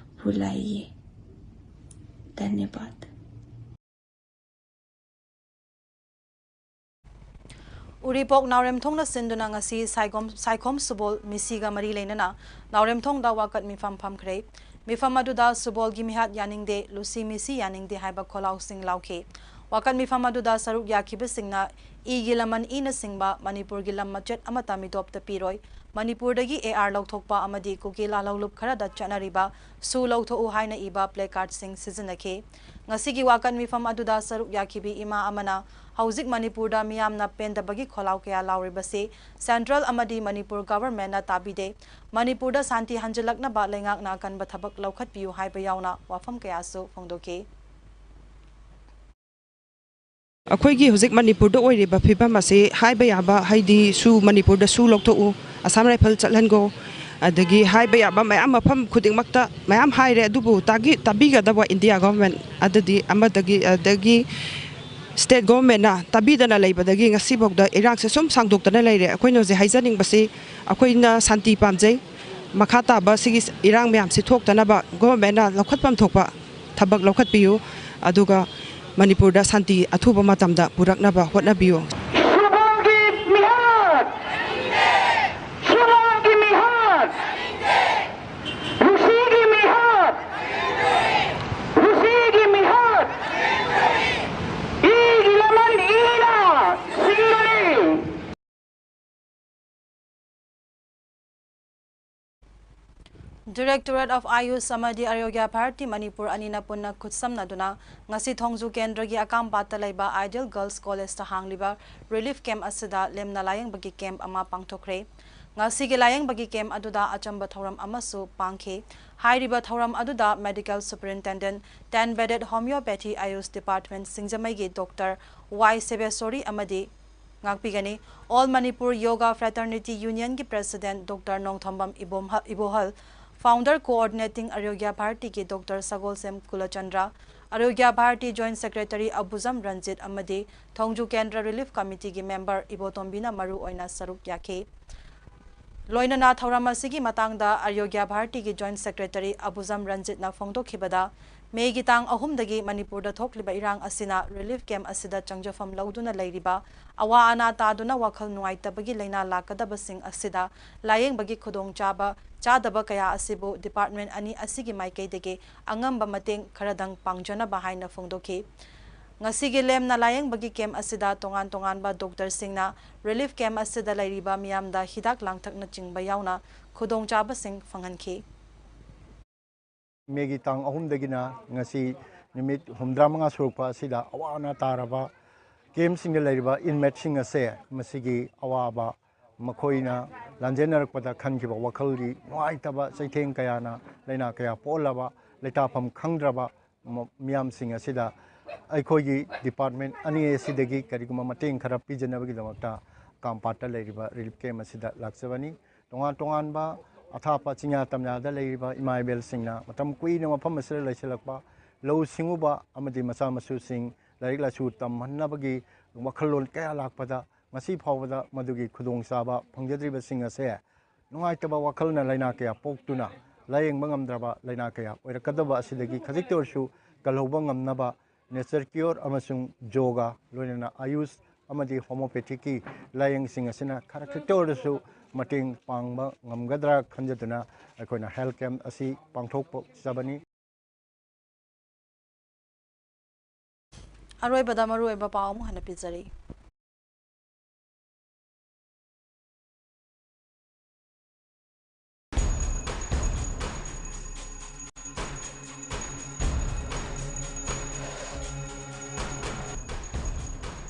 वो लाइए। धन्यवाद। ꯎꯔꯤꯄꯣꯛ ꯅꯥꯎꯔꯦꯝꯊꯣꯡꯅ ꯁꯤꯟꯗꯨꯅ ꯉꯁꯤ ꯁꯥꯏꯒꯣꯝ-, ꯁꯥꯏꯈꯣꯝ ꯁꯨꯕꯣꯜ ꯃꯤꯁꯤꯒ ꯃꯔꯤ ꯂꯩꯅꯅ ꯅꯥꯎꯔꯦꯝꯊꯣꯡꯗ ꯋꯥꯀꯠ ꯃꯤꯐꯝ ꯐꯝꯈ꯭ꯔꯦ꯫ ꯃꯤꯐꯝ ꯑꯗꯨꯗ ꯁꯨꯕꯣꯜꯒꯤ ꯃꯤꯍꯥꯠ ꯌꯥꯅꯤꯡꯗꯦ, ꯂꯨꯁꯤ ꯃꯤꯁꯤ ꯌꯥꯅꯤꯡꯗꯦ ꯍꯥꯏꯕ ꯈꯣꯜꯂꯥꯎꯁꯤꯡ ꯂꯥꯎꯈꯤ꯫ ꯋꯥꯀꯠ ꯃꯤꯐꯝ ꯑꯗꯨꯗ ꯁꯔꯨꯛ ꯌꯥꯈꯤꯕꯁꯤꯡꯅ ꯏꯒꯤ ꯂꯃꯟ ꯏꯅ ꯁꯤꯡꯕ ꯃꯅꯤꯄꯨꯔꯒꯤ ꯂꯝ ꯃꯆꯦꯠ ꯑꯃꯠꯇ ꯃꯤꯇꯣꯞꯇ ꯄꯤꯔꯣꯏ, ꯃꯅꯤꯄꯨꯔꯗꯒꯤ ꯑꯦ ꯑꯥꯔ ꯂꯧꯊꯣꯛꯄ ꯑꯃꯗꯤ ꯀꯨꯀꯤ ꯂꯥꯜꯍꯧꯂꯨꯞ ꯈꯔꯗ ꯆꯠꯅꯔꯤꯕ ꯁꯨ ꯂꯧꯊꯣꯛꯎ ꯍꯥꯏꯅ ꯏꯕ placard ꯁꯤꯡ ꯁꯤꯖꯤꯟꯅꯈꯤ꯫ ꯉꯁꯤꯒꯤ ꯋꯥꯀꯠ ꯃꯤꯐꯝ ꯑꯗꯨꯗ ꯁꯔꯨꯛ ꯌꯥꯈꯤꯕꯤ ꯏꯃꯥ ꯑꯃꯅ ꯍꯧꯖꯤꯛ ꯃꯅꯤꯄꯨꯔꯗ ꯃꯤꯌꯥꯝꯅ ꯄꯦꯟꯗꯕꯒꯤ ꯈꯣꯜꯂꯥꯎ ꯀꯌꯥ ꯂꯥꯎꯔꯤꯕꯁꯤ central ꯑꯃꯗꯤ ꯃꯅꯤꯄꯨꯔ government ꯅ ꯇꯥꯕꯤꯗꯦ, ꯃꯅꯤꯄꯨꯔꯗ ꯁꯥꯟꯇꯤ ꯍꯟꯖꯤꯜꯂꯛꯅꯕ ꯂꯩꯉꯥꯛꯅ ꯑꯀꯟꯕ ꯊꯕꯛ ꯂꯧꯈꯠꯄꯤꯌꯨ ꯍꯥꯏꯕ ꯌꯥꯎꯅ ꯋꯥꯐꯝ ꯀꯌꯥꯁꯨ ꯐꯣꯡꯗꯣꯛꯈꯤ꯫ ꯑꯩꯈꯣꯏꯒꯤ ꯍꯧꯖꯤꯛ ꯃꯅꯤꯄꯨꯔꯗ ꯑꯣꯏꯔꯤꯕ ꯐꯤꯕꯝ ꯑꯁꯤ ꯍꯥꯏꯕ ꯌꯥꯕ, ꯍꯥꯏꯗꯤ ꯁꯨ ꯃꯅꯤꯄꯨꯔꯗ ꯁꯨ ꯂꯧꯊꯣꯛꯎ, ꯑꯁꯥꯝ ꯔꯥꯏꯐꯜ ꯆꯠꯍꯟꯒꯣ, ꯑꯗꯒꯤ ꯍꯥꯏꯕ ꯌꯥꯕ ꯃꯌꯥꯝ ꯃꯐꯝ ꯈꯨꯗꯤꯡꯃꯛꯇ ꯃꯌꯥꯝ ꯍꯥꯏꯔꯦ, ꯑꯗꯨꯕꯨ ꯇꯥꯒꯤ-, ꯇꯥꯕꯤꯒꯗꯕ ꯏꯟꯗꯤꯌꯥ ꯒꯣꯚꯔꯟꯃꯦꯟꯠ ꯑꯗꯨꯗꯤ ꯑꯃꯗꯒꯤ, ꯑꯗꯒꯤ ꯁ꯭ꯇꯦꯠ ꯒꯣꯚꯔꯟꯃꯦꯟꯠꯅ ꯇꯥꯕꯤꯗꯅ ꯂꯩꯕꯗꯒꯤ ꯉꯁꯤꯐꯥꯎꯗ ꯏꯔꯥꯡꯁꯦ ꯁꯨꯝ ꯁꯥꯡꯗꯣꯛꯇꯅ ꯂꯩꯔꯦ꯫ ꯑꯩꯈꯣꯏꯅ ꯍꯧꯖꯤꯛ ꯍꯥꯏꯖꯅꯤꯡꯕꯁꯤ, ꯑꯩꯈꯣꯏꯅ ꯁꯥꯟꯇꯤ ꯄꯥꯝꯖꯩ꯫ ꯃꯈꯥ ꯇꯥꯕ ꯁꯤꯒꯤ ꯏꯔꯥꯡ ꯃꯌꯥꯝꯁꯤ ꯊꯣꯛꯇꯅꯕ ꯒꯣꯚꯔꯟꯃꯦꯟꯠꯅ ꯂꯧꯈꯠꯐꯝ ꯊꯣꯛꯄ ꯊꯕꯛ ꯂꯧꯈꯠꯄꯤꯌꯨ, ꯑꯗꯨꯒ ꯃꯅꯤꯄꯨꯔꯗ ꯁꯥꯟꯇꯤ ꯑꯊꯨꯕ ꯃꯇꯝꯗ ꯄꯨꯔꯛꯅꯕ ꯍꯣꯠꯅꯕꯤꯌꯨ꯫ ꯁꯨꯕꯣꯜꯒꯤ ꯃꯤꯍꯥꯠ! ꯁꯨꯕꯣꯜꯒꯤ ꯃꯤꯍꯥꯠ! ꯂꯨꯁꯤꯒꯤ ꯃꯤꯍꯥꯠ! ꯂꯨꯁꯤꯒꯤ ꯃꯤꯍꯥꯠ! ꯏꯒꯤ ꯂꯃꯟ ꯏꯅ ꯁꯤꯡꯒꯅꯤ! Directorate of Ayush ꯑꯃꯗꯤ ꯑꯥꯔꯣꯒ꯭ꯌ ꯚꯥꯔꯇꯤ ꯃꯅꯤꯄꯨꯔ ꯑꯅꯤꯅ ꯄꯨꯟꯅ ꯈꯨꯠꯁꯝꯅꯗꯨꯅ ꯉꯁꯤ ꯊꯣꯡꯖꯨ ꯀꯦꯟꯗ꯭ꯔꯒꯤ ꯑꯀꯥꯝꯄꯥꯠꯇ ꯂꯩꯕ Ideal Girls College ꯇ ꯍꯥꯡꯂꯤꯕ relief camp ꯑꯁꯤꯗ ꯂꯦꯝꯅ ꯂꯥꯌꯦꯡꯕꯒꯤ camp ꯑꯃ ꯄꯥꯡꯊꯣꯛꯈ꯭ꯔꯦ꯫ ꯉꯁꯤꯒꯤ ꯂꯥꯌꯦꯡꯕꯒꯤ camp ꯑꯗꯨꯗ ꯑꯆꯝꯕ ꯊꯧꯔꯝ ꯑꯃꯁꯨ ꯄꯥꯡꯈꯤ꯫ ꯍꯥꯏꯔꯤꯕ ꯊꯧꯔꯝ ꯑꯗꯨꯗ Medical Superintendent, ten Bedded Homeopathy Ayush Department ꯁꯤꯡꯖꯃꯩꯒꯤ Doctor ꯋꯥꯏ ꯁꯦꯕꯦꯁꯣꯔꯤ ꯑꯃꯗꯤ ꯉꯥꯛꯄꯤꯒꯅꯤ꯫ All Manipur Yoga Fraternity Union ꯒꯤ President Doctor Nongthombam ꯏꯕꯣꯝꯍ-, ꯏꯕꯣꯍꯜ, Founder Coordinating Arogya Bharatiꯒꯤ Doctor ꯁꯒꯣꯜꯁꯦꯝ ꯀꯨꯂꯆꯟꯗ꯭ꯔ, Arogya Bharati Joint Secretary ꯑꯕꯨꯖꯝ Ranjit ꯑꯃꯗꯤ ꯊꯣꯡꯖꯨ ꯀꯦꯟꯗ꯭ꯔ Relief Committeeꯒꯤ member ꯏꯕꯣꯇꯣꯝꯕꯤꯅ ꯃꯔꯨ ꯑꯣꯏꯅ ꯁꯔꯨꯛ ꯌꯥꯈꯤ꯫ ꯂꯣꯏꯅꯅ ꯊꯧꯔꯝ ꯑꯁꯤꯒꯤ ꯃꯇꯥꯡꯗ Arogya Bharatiꯒꯤ Joint Secretary ꯑꯕꯨꯖꯝ ꯔꯟꯖꯤꯠꯅ ꯐꯣꯡꯗꯣꯛꯈꯤꯕꯗ, ꯃꯦꯒꯤ ꯇꯥꯡ ꯑꯍꯨꯝꯗꯒꯤ ꯃꯅꯤꯄꯨꯔꯗ ꯊꯣꯛꯂꯤꯕ ꯏꯔꯥꯡ ꯑꯁꯤꯅ relief camp ꯑꯁꯤꯗ ꯆꯪꯖꯐꯝ ꯂꯧꯗꯨꯅ ꯂꯩꯔꯤꯕ, ꯑꯋꯥ ꯑꯅꯥ ꯇꯥꯗꯨꯅ ꯋꯥꯈꯜ ꯅꯨꯡꯉꯥꯏꯇꯕꯒꯤ ꯂꯥꯏꯅꯥ ꯂꯥꯛꯀꯗꯕꯁꯤꯡ ꯑꯁꯤꯗ ꯂꯥꯌꯦꯡꯕꯒꯤ ꯈꯨꯗꯣꯡꯆꯥꯕ ꯆꯥꯗꯕ ꯀꯌꯥ ꯑꯁꯤꯕꯨ department ꯑꯅꯤ ꯑꯁꯤꯒꯤ ꯃꯥꯏꯀꯩꯗꯒꯤ ꯑꯉꯝꯕ ꯃꯇꯦꯡ ꯈꯔꯗꯪ ꯄꯥꯡꯖꯅꯕ ꯍꯥꯏꯅ ꯐꯣꯡꯗꯣꯛꯈꯤ꯫ ꯉꯁꯤꯒꯤ ꯂꯦꯝꯅ ꯂꯥꯌꯦꯡꯕꯒꯤ camp ꯑꯁꯤꯗ ꯇꯣꯉꯥꯟ ꯇꯣꯉꯥꯟꯕ doctorꯁꯤꯡꯅ relief camp ꯑꯁꯤꯗ ꯂꯩꯔꯤꯕ ꯃꯤꯌꯥꯝꯗ ꯍꯤꯗꯥꯛ ꯂꯥꯡꯊꯛꯅꯆꯤꯡꯕ ꯌꯥꯎꯅ ꯈꯨꯗꯣꯡꯆꯥꯕꯁꯤꯡ ꯐꯪꯍꯟꯈꯤ꯫ ꯃꯦꯒꯤ ꯇꯥꯡ ꯑꯍꯨꯝꯗꯒꯤꯅ ꯉꯁꯤ ꯅꯨꯃꯤꯠ ꯍꯨꯝꯗ꯭ꯔꯥ ꯃꯉꯥ ꯁꯨꯔꯛꯄ ꯑꯁꯤꯗ ꯑꯋꯥ ꯑꯅꯥ ꯇꯥꯔꯕ campꯁꯤꯡꯗ ꯂꯩꯔꯤꯕ inmateꯁꯤꯡ ꯑꯁꯦ ꯃꯁꯤꯒꯤ ꯑꯋꯥꯕ, ꯃꯈꯣꯏꯅ ꯂꯥꯟꯖꯦꯟꯅꯔꯛꯄꯗ ꯈꯟꯈꯤꯕ ꯋꯥꯈꯜꯒꯤ ꯅꯨꯡꯉꯥꯏꯇꯕ, ꯆꯩꯊꯦꯡ ꯀꯌꯥꯅ ꯂꯥꯏꯅꯥ ꯀꯌꯥ ꯄꯣꯛꯍꯜꯂꯕ, ꯂꯩꯇꯥꯐꯝ ꯈꯪꯗ꯭ꯔꯕ ꯃ-, ꯃꯤꯌꯥꯝꯁꯤꯡ ꯑꯁꯤꯗ ꯑꯩꯈꯣꯏꯒꯤ department ꯑꯅꯤ ꯑꯁꯤꯗꯒꯤ ꯀꯔꯤꯒꯨꯝꯕ ꯃꯇꯦꯡ ꯈꯔ ꯄꯤꯖꯅꯕꯒꯤꯗꯃꯛꯇ ꯀꯥꯝꯄꯥꯠꯇ ꯂꯩꯔꯤꯕ relief camp ꯑꯁꯤꯗ ꯂꯥꯛꯆꯕꯅꯤ꯫ ꯇꯣꯉꯥꯟ ꯇꯣꯉꯥꯟꯕ ꯑꯊꯥꯞꯄ ꯆꯤꯡꯌꯥ ꯇꯝꯌꯥꯗ ꯂꯩꯔꯤꯕ ꯏꯃꯥ ꯏꯕꯦꯜꯁꯤꯡꯅ ꯃꯇꯝ ꯀꯨꯏꯅ ꯃꯐꯝ ꯑꯁꯤꯗ ꯂꯩꯁꯤꯜꯂꯛꯄ, ꯂꯧꯎ ꯁꯤꯡꯎꯕ ꯑꯃꯗꯤ ꯃꯆꯥ ꯃꯁꯨꯁꯤꯡ ꯂꯥꯏꯔꯤꯛ ꯂꯥꯏꯁꯨ ꯇꯝꯍꯟꯅꯕꯒꯤ ꯋꯥꯈꯜꯂꯣꯟ ꯀꯌꯥ ꯂꯥꯛꯄꯗ, ꯉꯁꯤ ꯐꯥꯎꯕꯗ ꯃꯗꯨꯒꯤ ꯈꯨꯗꯣꯡꯆꯥꯕ ꯐꯪꯖꯗ꯭ꯔꯤꯕꯁꯤꯡ ꯑꯁꯦ ꯅꯨꯡꯉꯥꯏꯇꯕ ꯋꯥꯈꯜꯅ ꯂꯥꯏꯅꯥ ꯀꯌꯥ ꯄꯣꯛꯇꯨꯅ ꯂꯥꯌꯦꯡꯕ ꯉꯝꯗ꯭ꯔꯕ ꯂꯥꯏꯅꯥ ꯀꯌꯥ ꯑꯣꯏꯔꯛꯀꯗꯕ ꯑꯁꯤꯗꯒꯤ ꯈꯖꯤꯛꯇ ꯑꯣꯏꯔꯁꯨ ꯀꯜꯍꯧꯕ ꯉꯝꯅꯕ nature cure ꯑꯃꯁꯨꯡ yoga, ꯂꯣꯏꯅꯅ ꯑꯌꯨꯁ ꯑꯃꯗꯤ homeopathyꯒꯤ ꯂꯥꯌꯦꯡꯁꯤꯡ ꯑꯁꯤꯅ ꯈꯔ ꯈꯛꯇ ꯑꯣꯏꯔꯁꯨ ꯃꯇꯦꯡ ꯄꯥꯡꯕ ꯉꯝꯒꯗ꯭ꯔꯥ ꯈꯟꯖꯗꯨꯅ ꯑꯩꯈꯣꯏꯅ health camp ꯑꯁꯤ ꯄꯥꯡꯊꯣꯛꯆꯕꯅꯤ꯫ ꯑꯔꯣꯏꯕꯗ ꯃꯔꯨꯑꯣꯏꯕ ꯄꯥꯎ ꯑꯃꯨꯛ ꯍꯟꯅ ꯄꯤꯖꯔꯤ꯫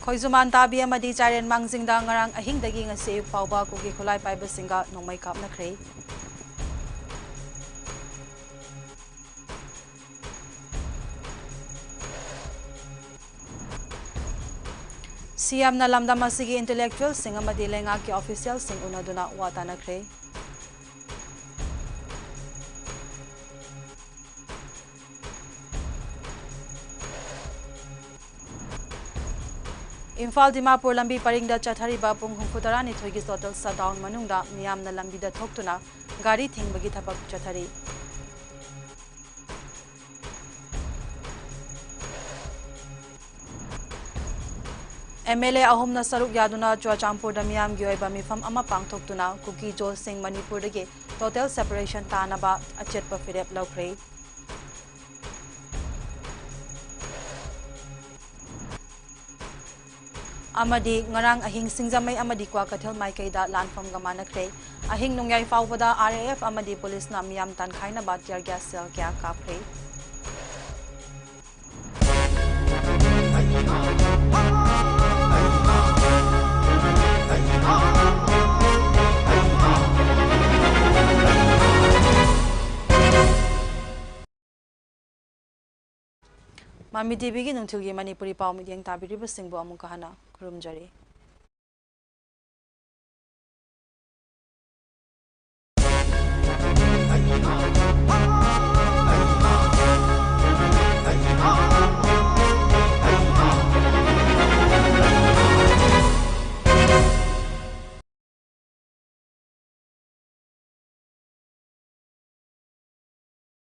ꯈꯣꯏꯖꯨꯃꯥꯟ ꯇꯥꯕꯤ ꯑꯃꯗꯤ ꯆꯥꯏꯔꯦꯟ ꯃꯥꯡꯖꯤꯡꯗ ꯉꯔꯥꯡ ꯑꯍꯤꯡꯗꯒꯤ ꯉꯁꯤ ꯑꯌꯨꯛ ꯐꯥꯎꯕ ꯀꯨꯀꯤ ꯈꯨꯠꯂꯥꯏ ꯄꯥꯏꯕꯁꯤꯡꯒ ꯅꯣꯡꯃꯩ ꯀꯥꯞꯅꯈ꯭ꯔꯦ꯫ ꯁꯤ ꯑꯦꯝꯅ ꯂꯝꯗꯝ ꯑꯁꯤꯒꯤ intellectualꯁꯤꯡ ꯑꯃꯗꯤ ꯂꯩꯉꯥꯛꯀꯤ officialꯁꯤꯡ ꯎꯅꯗꯨꯅ ꯋꯥ ꯇꯥꯅꯈ꯭ꯔꯦ꯫ ꯏꯝꯐꯥꯜ ꯗꯤꯃꯥꯄꯨꯔ ꯂꯝꯕꯤ ꯄꯔꯤꯡꯗ ꯆꯠꯊꯔꯤꯕ ꯄꯨꯡ ꯍꯨꯝꯐꯨ ꯇꯔꯥꯅꯤꯊꯣꯏꯒꯤ total shutdown ꯃꯅꯨꯡꯗ ꯃꯤꯌꯥꯝꯅ ꯂꯝꯕꯤꯗ ꯊꯣꯛꯇꯨꯅ ꯒꯥꯔꯤ ꯊꯤꯡꯕꯒꯤ ꯊꯕꯛ ꯆꯠꯊꯔꯤ꯫ MLA ꯑꯍꯨꯝꯅ ꯁꯔꯨꯛ ꯌꯥꯗꯨꯅ ꯆꯨꯔꯆꯥꯟꯄꯨꯔꯗ ꯃꯤꯌꯥꯝꯒꯤ ꯑꯣꯏꯕ ꯃꯤꯐꯝ ꯑꯃ ꯄꯥꯡꯊꯣꯛꯇꯨꯅ ꯀꯨꯀꯤ ꯖꯣꯁꯁꯤꯡ ꯃꯅꯤꯄꯨꯔꯗꯒꯤ total separation ꯇꯥꯅꯕ ꯑꯆꯦꯠꯄ ꯐꯤꯔꯦꯞ ꯂꯧꯈ꯭ꯔꯦ꯫ ꯑꯃꯗꯤ ꯉꯔꯥꯡ ꯑꯍꯤꯡ ꯁꯤꯡꯖꯃꯩ ꯑꯃꯗꯤ ꯀ꯭ꯋꯥꯀꯩꯊꯦꯜ ꯃꯥꯏꯀꯩꯗ ꯂꯥꯟꯐꯝꯒ ꯃꯥꯟꯅꯈ꯭ꯔꯦ꯫ ꯑꯍꯤꯡ ꯅꯣꯡꯌꯥꯏ ꯐꯥꯎꯕꯗ RAF ꯑꯃꯗꯤ ꯄꯨꯂꯤꯁꯅ ꯃꯤꯌꯥꯝ ꯇꯥꯟꯈꯥꯏꯅꯕ tear gas shell ꯀꯌꯥ ꯀꯥꯞꯈ꯭ꯔꯦ꯫ ꯃꯃꯤ TVꯒꯤ ꯅꯨꯡꯊꯤꯜꯒꯤ ꯃꯅꯤꯄꯨꯔꯤ ꯄꯥꯎ ꯃꯤꯠꯌꯦꯡ ꯇꯥꯕꯤꯔꯤꯕꯁꯤꯡꯕꯨ ꯑꯃꯨꯛꯀ ꯍꯟꯅ ꯈꯨꯔꯨꯝꯖꯔꯤ꯫